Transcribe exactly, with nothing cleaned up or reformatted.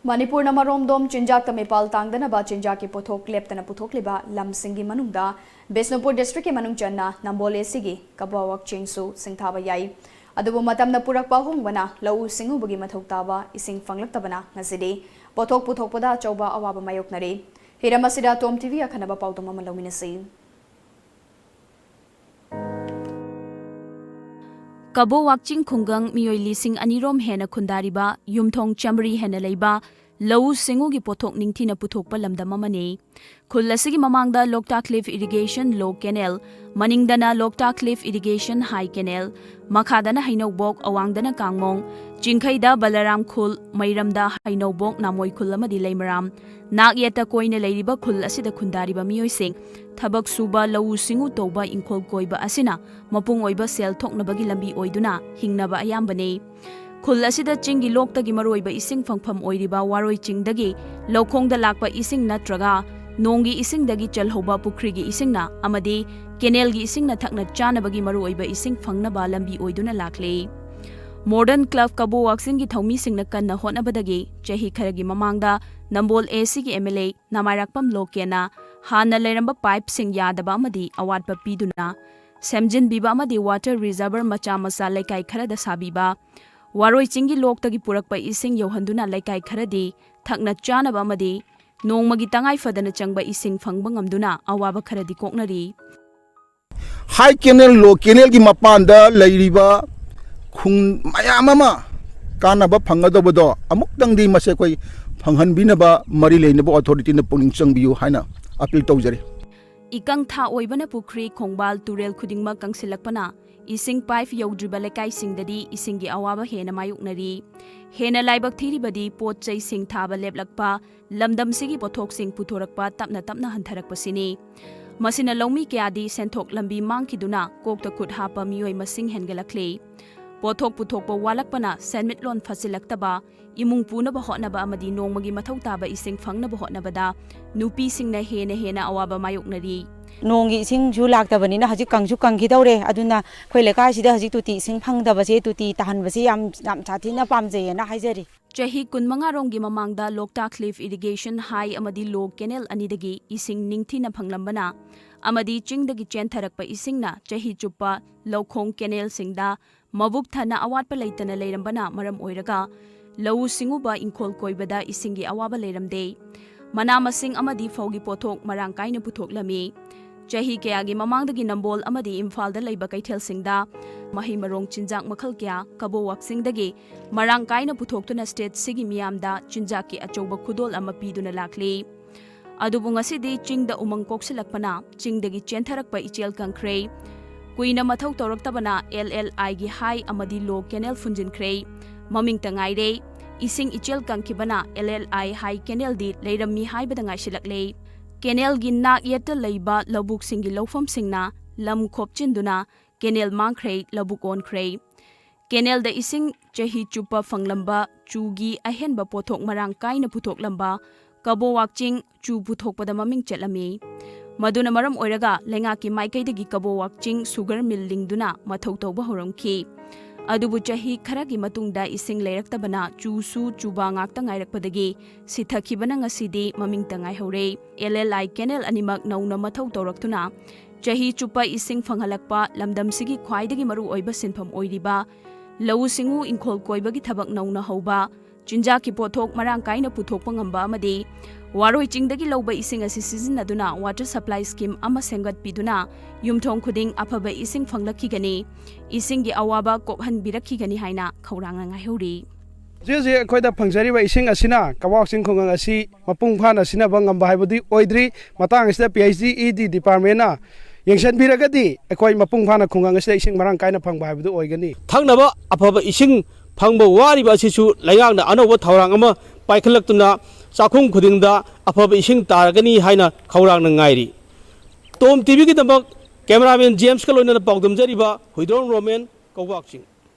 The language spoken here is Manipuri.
ꯃꯅꯤꯄꯨꯔꯅ ꯃꯔꯣꯝꯗꯣꯝ ꯆꯤꯟꯖꯥꯛꯇ ꯃꯤꯄꯥꯜ ꯇꯥꯡꯗꯅꯕ ꯆꯤꯟꯖꯥꯛꯀꯤ ꯄꯣꯠꯊꯣꯛ ꯂꯦꯞꯇꯅ ꯄꯨꯊꯣꯛꯂꯤꯕ ꯂꯝꯁꯤꯡꯒꯤ ꯃꯅꯨꯡꯗ ꯕꯤꯁꯅꯨꯄꯨꯔ districtꯀꯤ ꯃꯅꯨꯡ ꯆꯟꯅ ꯅꯝꯕꯣꯜ ACꯒꯤ ꯀꯕꯣ ꯋꯥꯛꯆꯤꯡꯁꯨ ꯁꯤꯡꯊꯥꯕ ꯌꯥꯏ꯫ ꯑꯗꯨꯕꯨ ꯃꯇꯝꯅ ꯄꯨꯔꯛꯄ ꯑꯍꯣꯡꯕꯅ ꯂꯧꯎ ꯁꯤꯡꯎꯕꯒꯤ ꯃꯊꯧ ꯇꯥꯕ ꯏꯁꯤꯡ ꯐꯪꯂꯛꯇꯕꯅ ꯉꯁꯤꯗꯤ ꯄꯣꯠꯊꯣꯛ ꯄꯨꯊꯣꯛꯄꯗ ꯑꯆꯧꯕ ꯑꯋꯥꯕ ꯃꯥꯌꯣꯛꯅꯔꯤ꯫ ꯍꯤꯔꯝ ꯑꯁꯤꯗ ꯇꯣꯝ ꯇꯤꯚꯤ ꯑꯈꯟꯅꯕ ꯄꯥꯎꯗꯝ ꯑꯃ ꯂꯧꯃꯤꯟꯅꯁꯤ꯫ ꯀꯕꯣ ꯋꯥꯛꯆꯤꯡ ꯈꯨꯡꯒꯪ ꯃꯤꯑꯣꯏ ꯂꯤꯁꯤꯡ ꯑꯅꯤ ꯔꯣꯝ ꯍꯦꯟꯅ ꯈꯨꯟꯗꯥꯔꯤꯕ, ꯌꯨꯝꯊꯣꯡ ꯆꯥꯃꯔꯤ ꯍꯦꯟꯅ ꯂꯩꯕ, ꯂꯧꯎ ꯁꯤꯡꯎꯒꯤ ꯄꯣꯠꯊꯣꯛ ꯅꯤꯡꯊꯤꯅ ꯄꯨꯊꯣꯛꯄ ꯂꯝꯗꯝ ꯑꯃꯅꯤ꯫ ꯈꯨꯜ ꯑꯁꯤꯒꯤ ꯃꯃꯥꯡꯗ ꯂꯣꯛꯇꯥꯛ Lift Irrigation Low Canal, ꯃꯅꯤꯡꯗꯅ ꯂꯣꯛꯇꯥꯛ Lift Irrigation High Canal, ꯃꯈꯥꯗꯅ ꯍꯩꯅꯧꯕꯣꯛ, ꯑꯋꯥꯡꯗꯅ ꯀꯥꯡꯃꯣꯡ, ꯆꯤꯡꯈꯩꯗ ꯕꯂꯔꯥꯝ ꯈꯨꯜ, ꯃꯩꯔꯝꯗ ꯍꯩꯅꯧꯕꯣꯛ, ꯅꯥꯃꯣꯏ ꯈꯨꯜ ꯑꯃꯗꯤ ꯂꯩꯃꯔꯥꯝ꯫ ꯅꯥꯛ ꯌꯦꯠꯇ ꯀꯣꯏꯅ ꯂꯩꯔꯤꯕ ꯈꯨꯜ ꯑꯁꯤꯗ ꯈꯨꯟꯗꯥꯔꯤꯕ ꯃꯤꯑꯣꯏꯁꯤꯡ ꯊꯕꯛ ꯁꯨꯕ, ꯂꯧꯎ ꯁꯤꯡꯎ ꯇꯧꯕ, ꯏꯪꯈꯣꯜ ꯀꯣꯏꯕ ꯑꯁꯤꯅ ꯃꯄꯨꯡ ꯑꯣꯏꯕ ꯁꯦꯜ ꯊꯣꯛꯅꯕꯒꯤ ꯂꯝꯕꯤ ꯑꯣꯏꯗꯨꯅ ꯍꯤꯡꯅꯕ ꯑꯌꯥꯝꯕꯅꯤ꯫ ꯈꯨꯜ ꯑꯁꯤꯗ ꯆꯤꯡꯒꯤ ꯂꯣꯛꯇꯒꯤ ꯃꯔꯨꯑꯣꯏꯕ ꯏꯁꯤꯡ ꯐꯪꯐꯝ ꯑꯣꯏꯔꯤꯕ ꯋꯥꯔꯣꯏ ꯆꯤꯡꯗꯒꯤ ꯂꯧꯈꯣꯡꯗ ꯂꯥꯛꯄ ꯏꯁꯤꯡ ꯅꯠꯇ꯭ꯔꯒ ꯅꯣꯡꯒꯤ ꯏꯁꯤꯡꯗꯒꯤ ꯆꯜꯍꯧꯕ ꯄꯨꯈ꯭ꯔꯤꯒꯤ ꯏꯁꯤꯡꯅ ꯑꯃꯗꯤ canalꯒꯤ ꯏꯁꯤꯡꯅ ꯊꯛꯅ ꯆꯥꯅꯕꯒꯤ ꯃꯔꯨꯑꯣꯏꯕ ꯏꯁꯤꯡ ꯐꯪꯅꯕ ꯂꯝꯕꯤ ꯑꯣꯏꯗꯨꯅ ꯂꯥꯛꯂꯤ꯫ Modern Club ꯀꯕꯣ ꯋꯥꯛꯆꯤꯡꯒꯤ ꯊꯧꯃꯤꯁꯤꯡꯅ ꯀꯟꯅ ꯍꯣꯠꯅꯕꯗꯒꯤ ꯆꯍꯤ ꯈꯔꯒꯤ ꯃꯃꯥꯡꯗ ꯅꯝꯕꯣꯜ ACꯒꯤ MLA ꯅꯃꯥꯏꯔꯥꯛꯄꯝ ꯂꯣꯀꯦꯟꯅ ꯍꯥꯟꯅ ꯂꯩꯔꯝꯕ pipeꯁꯤꯡ ꯌꯥꯗꯕ ꯑꯃꯗꯤ ꯑꯋꯥꯠꯄ ꯄꯤꯗꯨꯅ ꯁꯦꯝꯖꯤꯟꯕꯤꯕ ꯑꯃꯗꯤ water reservoir ꯃꯆꯥ ꯃꯆꯥ ꯂꯩꯀꯥꯏ ꯈꯔꯗ ꯁꯥꯕꯤꯕ, ꯋꯥꯔꯣꯏ ꯆꯤꯡꯒꯤ ꯂꯣꯛꯇꯒꯤ ꯄꯨꯔꯛꯄ ꯏꯁꯤꯡ ꯌꯧꯍꯟꯗꯨꯅ ꯂꯩꯀꯥꯏ ꯈꯔꯗꯤ ꯊꯛꯅ ꯆꯥꯅꯕ ꯑꯃꯗꯤ ꯅꯣꯡꯃꯒꯤ ꯇꯉꯥꯏ ꯐꯗꯅ ꯆꯪꯕ ꯏꯁꯤꯡ ꯐꯪꯕ ꯉꯝꯗꯨꯅ ꯑꯋꯥꯕ ꯈꯔꯗꯤ ꯀꯣꯛꯅꯔꯤ꯫ High Canal, Low Canalꯒꯤ ꯃꯄꯥꯟꯗ ꯂꯩꯔꯤꯕ ꯈꯨꯟ ꯃꯌꯥꯝ ꯑꯃ ꯀꯥꯟꯅꯕ ꯐꯪꯒꯗꯧꯕꯗꯣ ꯑꯃꯨꯛꯇꯪꯗꯤ ꯃꯁꯦ ꯑꯩꯈꯣꯏ ꯐꯪꯍꯟꯕꯤꯅꯕ ꯃꯔꯤ ꯂꯩꯅꯕ authorityꯅ ꯄꯨꯛꯅꯤꯡ ꯆꯪꯕꯤꯌꯨ ꯍꯥꯏꯅ appeal ꯇꯧꯖꯔꯤ꯫ ꯏꯀꯪ ꯊꯥ ꯑꯣꯏꯕꯅ ꯄꯨꯈ꯭ꯔꯤ, ꯈꯣꯡꯕꯥꯜ, ꯇꯨꯔꯦꯜ ꯈꯨꯗꯤꯡꯃꯛ ꯀꯪꯁꯤꯜꯂꯛꯄꯅ ꯏꯁꯤꯡ pipe ꯌꯧꯗ꯭ꯔꯤꯕ ꯂꯩꯀꯥꯏꯁꯤꯡꯗꯗꯤ ꯏꯁꯤꯡꯒꯤ ꯑꯋꯥꯕ ꯍꯦꯟꯅ ꯃꯥꯌꯣꯛꯅꯔꯤ꯫ ꯍꯦꯟꯅ ꯂꯥꯏꯕꯛ ꯊꯤꯔꯤꯕꯗꯤ ꯄꯣꯠ ꯆꯩꯁꯤꯡ ꯊꯥꯕ ꯂꯦꯞꯂꯛꯄ, ꯂꯝꯗꯝꯁꯤꯒꯤ ꯄꯣꯠꯊꯣꯛꯁꯤꯡ ꯄꯨꯊꯣꯔꯛꯄ ꯇꯞꯅ ꯇꯞꯅ ꯍꯟꯊꯔꯛꯄꯁꯤꯅꯤ꯫ ꯃꯁꯤꯅ ꯂꯧꯃꯤ ꯀꯌꯥꯗꯤ ꯁꯦꯟꯊꯣꯛ ꯂꯝꯕꯤ ꯃꯥꯡꯈꯤꯗꯨꯅ ꯀꯣꯛꯇ ꯈꯨꯠ ꯍꯥꯞꯄ ꯃꯤꯑꯣꯏ ꯃꯁꯤꯡ ꯍꯦꯟꯒꯠꯂꯛꯂꯤ꯫ ꯄꯣꯠꯊꯣꯛ ꯄꯨꯊꯣꯛꯄ ꯋꯥꯠꯂꯛꯄꯅ ꯁꯦꯟꯃꯤꯠꯂꯣꯟ ꯐꯠꯁꯤꯜꯂꯛꯇꯕ, ꯏꯃꯨꯡ ꯄꯨꯅꯕ ꯍꯣꯠꯅꯕ ꯑꯃꯗꯤ ꯅꯣꯡꯃꯒꯤ ꯃꯊꯧ ꯇꯥꯕ ꯏꯁꯤꯡ ꯐꯪꯅꯕ ꯍꯣꯠꯅꯕꯗ ꯅꯨꯄꯤꯁꯤꯡꯅ ꯍꯦꯟꯅ ꯍꯦꯟꯅ ꯑꯋꯥꯕ ꯃꯥꯌꯣꯛꯅꯔꯤ꯫ ꯅꯣꯡꯒꯤ ꯏꯁꯤꯡꯁꯨ ꯂꯥꯛꯇꯕꯅꯤꯅ ꯍꯧꯖꯤꯛ ꯀꯪꯁꯨ ꯀꯪꯈꯤꯗꯧꯔꯦ꯫ ꯑꯗꯨꯅ ꯑꯩꯈꯣꯏ ꯂꯩꯀꯥꯏꯁꯤꯗ ꯍꯧꯖꯤꯛ ꯇꯣꯇꯤ ꯏꯁꯤꯡ ꯐꯪꯗꯕꯁꯦ, ꯇꯣꯇꯤ ꯇꯥꯍꯟꯕꯁꯦ ꯌꯥꯝ, ꯌꯥꯝ ꯁꯥꯊꯤꯅ ꯄꯥꯝꯖꯩꯌꯦꯅ ꯍꯥꯏꯖꯔꯤ꯫ ꯆꯍꯤ ꯀꯨꯟꯃꯉꯥ ꯔꯣꯝꯒꯤ ꯃꯃꯥꯡꯗ ꯂꯣꯛꯇꯥꯛ ꯂꯤꯐ ꯏꯔꯤꯒꯦꯁꯟ ꯍꯥꯏ ꯑꯃꯗꯤ ꯂꯣ ꯀꯦꯅꯦꯜ ꯑꯅꯤꯗꯒꯤ ꯏꯁꯤꯡ ꯅꯤꯡꯊꯤꯅ ꯐꯪꯂꯝꯕꯅ ꯑꯃꯗꯤ ꯆꯤꯡꯗꯒꯤ ꯆꯦꯟꯊꯔꯛꯄ ꯏꯁꯤꯡꯅ ꯆꯍꯤ ꯆꯨꯞꯄ ꯂꯧꯈꯣꯡ ꯀꯦꯅꯦꯜꯁꯤꯡꯗ ꯃꯕꯨꯛ ꯊꯟꯅ ꯑꯋꯥꯠꯄ ꯂꯩꯇꯅ ꯂꯩꯔꯝꯕꯅ ꯃꯔꯝ ꯑꯣꯏꯔꯒ ꯂꯧꯎ ꯁꯤꯡꯎꯕ ꯏꯪꯈꯣꯜ ꯀꯣꯏꯕꯗ ꯏꯁꯤꯡꯒꯤ ꯑꯋꯥꯕ ꯂꯩꯔꯝꯗꯦ꯫ ꯃꯅꯥ ꯃꯁꯤꯡ ꯑꯃꯗꯤ ꯐꯧꯒꯤ ꯄꯣꯠꯊꯣꯛ ꯃꯔꯥꯡ ꯀꯥꯏꯅ ꯄꯨꯊꯣꯛꯂꯝꯃꯤ꯫ ꯆꯍꯤ ꯀꯌꯥꯒꯤ ꯃꯃꯥꯡꯗꯒꯤ ꯅꯝꯕꯣꯜ ꯑꯃꯗꯤ ꯏꯝꯐꯥꯜꯗ ꯂꯩꯕ ꯀꯩꯊꯦꯜꯁꯤꯡꯗ ꯃꯍꯩ ꯃꯔꯣꯡ ꯆꯤꯟꯖꯥꯛ ꯃꯈꯜ ꯀꯌꯥ ꯀꯕꯣꯋꯥꯛꯁꯤꯡꯗꯒꯤ ꯃꯔꯥꯡ ꯀꯥꯏꯅ ꯄꯨꯊꯣꯛꯇꯨꯅ ꯁ꯭ꯇꯦꯠꯁꯤꯒꯤ ꯃꯤꯌꯥꯝꯗ ꯆꯤꯟꯖꯥꯛꯀꯤ ꯑꯆꯧꯕ ꯈꯨꯗꯣꯜ ꯑꯃ ꯄꯤꯗꯨꯅ ꯂꯥꯛꯂꯤ꯫ ꯑꯗꯨꯕꯨ ꯉꯁꯤꯗꯤ ꯆꯤꯡꯗ ꯎꯃꯪ ꯀꯣꯛꯁꯤꯜꯂꯛꯄꯅ ꯆꯤꯡꯗꯒꯤ ꯆꯦꯟꯊꯔꯛꯄ ꯏꯆꯦꯜ ꯀꯪꯈ꯭ꯔꯦ꯫ ꯀꯨꯏꯅ ꯃꯊꯧ ꯇꯧꯔꯛꯇꯕꯅ ꯑꯦꯜ ꯑꯦꯜ ꯑꯥꯏꯒꯤ ꯍꯥꯏ ꯑꯃꯗꯤ ꯂꯣ ꯀꯦꯅꯦꯜ ꯐꯨꯟꯖꯤꯟꯈ꯭ꯔꯦ꯫ ꯃꯃꯤꯡꯇ ꯉꯥꯏꯔꯦ꯫ ꯏꯁꯤꯡ ꯏꯆꯦꯜ ꯀꯪꯈꯤꯕꯅ ꯑꯦꯜ ꯑꯦꯜ ꯑꯥꯏ ꯍꯥꯏ ꯀꯦꯅꯦꯜꯗꯤ ꯂꯩꯔꯝꯃꯤ ꯍꯥꯏꯕꯗ ꯉꯥꯏꯁꯤꯜꯂꯛꯂꯦ꯫ ꯀꯦꯅꯦꯜꯒꯤ ꯅꯥꯛ ꯌꯦꯠꯇ ꯂꯩꯕ ꯂꯧꯕꯨꯛꯁꯤꯡꯒꯤ ꯂꯧꯐꯝꯁꯤꯡꯅ ꯂꯝ ꯈꯣꯞꯆꯤꯟꯗꯨꯅ ꯀꯦꯅꯦꯜ ꯃꯥꯡꯈ꯭ꯔꯦ, ꯂꯧꯕꯨꯛ ꯑꯣꯟꯈ꯭ꯔꯦ꯫ ꯀꯦꯅꯦꯜꯗ ꯏꯁꯤꯡ ꯆꯍꯤ ꯆꯨꯞꯄ ꯐꯪꯂꯝꯕ ꯆꯨꯒꯤ ꯑꯍꯦꯟꯕ ꯄꯣꯠꯊꯣꯛ ꯃꯔꯥꯡ ꯀꯥꯏꯅ ꯄꯨꯊꯣꯛꯂꯝꯕ ꯀꯕꯣꯋꯥꯛ ꯆꯤꯡ ꯆꯨ ꯄꯨꯊꯣꯛꯄꯗ ꯃꯃꯤꯡ ꯆꯠꯂꯝꯃꯤ꯫ ꯃꯗꯨꯅ ꯃꯔꯝ ꯑꯣꯏꯔꯒ ꯂꯩꯉꯥꯛꯀꯤ ꯃꯥꯏꯀꯩꯗꯒꯤ ꯀꯕꯣꯋꯥꯛ ꯆꯤꯡ ꯁꯨꯒꯔ ꯃꯤꯜ ꯂꯤꯡꯗꯨꯅ ꯃꯊꯧ ꯇꯧꯕ ꯍꯧꯔꯝꯈꯤ꯫ ꯑꯗꯨꯕꯨ ꯆꯍꯤ ꯈꯔꯒꯤ ꯃꯇꯨꯡꯗ ꯏꯁꯤꯡ ꯂꯩꯔꯛꯇꯕꯅ ꯆꯨꯁꯨ ꯆꯨꯕꯥ ꯉꯥꯛꯇ ꯉꯥꯏꯔꯛꯄꯗꯒꯤ ꯁꯤꯊꯈꯤꯕꯅ ꯉꯁꯤꯗꯤ ꯃꯃꯤꯡꯇ ꯉꯥꯏꯍꯧꯔꯦ꯫ ꯑꯦꯜ ꯑꯦꯜ ꯑꯥꯏ ꯀꯦꯅꯦꯜ ꯑꯅꯤꯃꯛ ꯅꯧꯅ ꯃꯊꯧ ꯇꯧꯔꯛꯇꯨꯅ ꯆꯍꯤ ꯆꯨꯞꯄ ꯏꯁꯤꯡ ꯐꯪꯍꯜꯂꯛꯄ, ꯂꯝꯗꯝꯁꯤꯒꯤ ꯈ꯭ꯋꯥꯏꯗꯒꯤ ꯃꯔꯨ ꯑꯣꯏꯕ ꯁꯤꯟꯐꯝ ꯑꯣꯏꯔꯤꯕ ꯂꯧꯎ ꯁꯤꯡꯎ ꯏꯪꯈꯣꯜ ꯀꯣꯏꯕꯒꯤ ꯊꯕꯛ ꯅꯧꯅ ꯍꯧꯕ, ꯆꯤꯟꯖꯥꯛꯀꯤ ꯄꯣꯠꯊꯣꯛ ꯃꯔꯥꯡ ꯀꯥꯏꯅ ꯄꯨꯊꯣꯛꯄ ꯉꯝꯕ ꯑꯃꯗꯤ ꯋꯥꯔꯣꯏ ꯆꯤꯡꯗꯒꯤ ꯂꯧꯕ ꯏꯁꯤꯡ ꯑꯁꯤ ꯁꯤꯖꯤꯟꯅꯗꯨꯅ ꯋꯥꯇꯔ ꯁꯄ꯭ꯂꯥꯏ ꯁ꯭ꯀꯤꯝ ꯑꯃ ꯁꯦꯝꯒꯠꯄꯤꯗꯨꯅ ꯌꯨꯝꯊꯣꯡ ꯈꯨꯗꯤꯡ ꯑꯐꯕ ꯏꯁꯤꯡ ꯐꯪꯂꯛꯈꯤꯒꯅꯤ, ꯏꯁꯤꯡꯒꯤ ꯑꯋꯥꯕ ꯀꯣꯛꯍꯟꯕꯤꯔꯛꯈꯤꯒꯅꯤ ꯍꯥꯏꯅ ꯈꯧꯔꯥꯡꯅ ꯉꯥꯏꯍꯧꯔꯤ꯫ ꯍꯧꯖꯤꯛ ꯍꯧꯖꯤꯛ ꯑꯩꯈꯣꯏꯗ ꯐꯪꯖꯔꯤꯕ ꯏꯁꯤꯡ ꯑꯁꯤꯅ ꯀꯕꯣꯋꯥꯛ ꯆꯤꯡ ꯈꯨꯡꯒꯪ ꯑꯁꯤ ꯃꯄꯨꯡ ꯐꯥꯅ ꯁꯤꯖꯤꯟꯅꯕ ꯉꯝꯕ ꯍꯥꯏꯕꯗꯨ ꯑꯣꯏꯗ꯭ꯔꯤ꯫ ꯃꯇꯥꯡ ꯑꯁꯤꯗ ꯄꯤ ꯑꯩꯆ ꯏ ꯗꯤ ꯗꯤꯄꯥꯔꯠꯃꯦꯟꯅ ꯌꯦꯡꯁꯤꯟꯕꯤꯔꯒꯗꯤ ꯑꯩꯈꯣꯏ ꯃꯄꯨꯡ ꯐꯥꯅ ꯈꯨꯡꯒꯪ ꯑꯁꯤꯗ ꯏꯁꯤꯡ ꯃꯔꯥꯡ ꯀꯥꯏꯅ ꯐꯪꯕ ꯍꯥꯏꯕꯗꯨ ꯑꯣꯏꯒꯅꯤ꯫ ꯊꯛꯅꯕ ꯑꯐꯕ ꯏꯁꯤꯡ ꯐꯪꯕ ꯋꯥꯔꯤꯕ ꯑꯁꯤꯁꯨ ꯂꯩꯉꯥꯛꯅ ꯑꯅꯧꯕ ꯊꯧꯔꯥꯡ ꯑꯃ ꯄꯥꯏꯈꯠꯂꯛꯇꯨꯅ ꯆꯥꯛꯈꯨꯝ ꯈꯨꯗꯤꯡꯗ ꯑꯐꯕ ꯏꯁꯤꯡ ꯇꯥꯔꯒꯅꯤ ꯍꯥꯏꯅ ꯈꯧꯔꯥꯡꯅ ꯉꯥꯏꯔꯤ꯫ ꯇꯣꯝ ꯇꯤꯚꯤꯒꯤꯗꯃꯛ ꯀꯦꯃꯦꯔꯥꯃꯦꯟ ꯖꯦꯝꯁꯀ ꯂꯣꯏꯅꯅ ꯄꯥꯎꯗꯝꯖꯔꯤꯕ ꯍꯨꯏꯗ꯭ꯔꯣꯝ ꯔꯣꯃꯦꯟ, ꯀꯧꯕꯥꯛ ꯆꯤꯡ꯫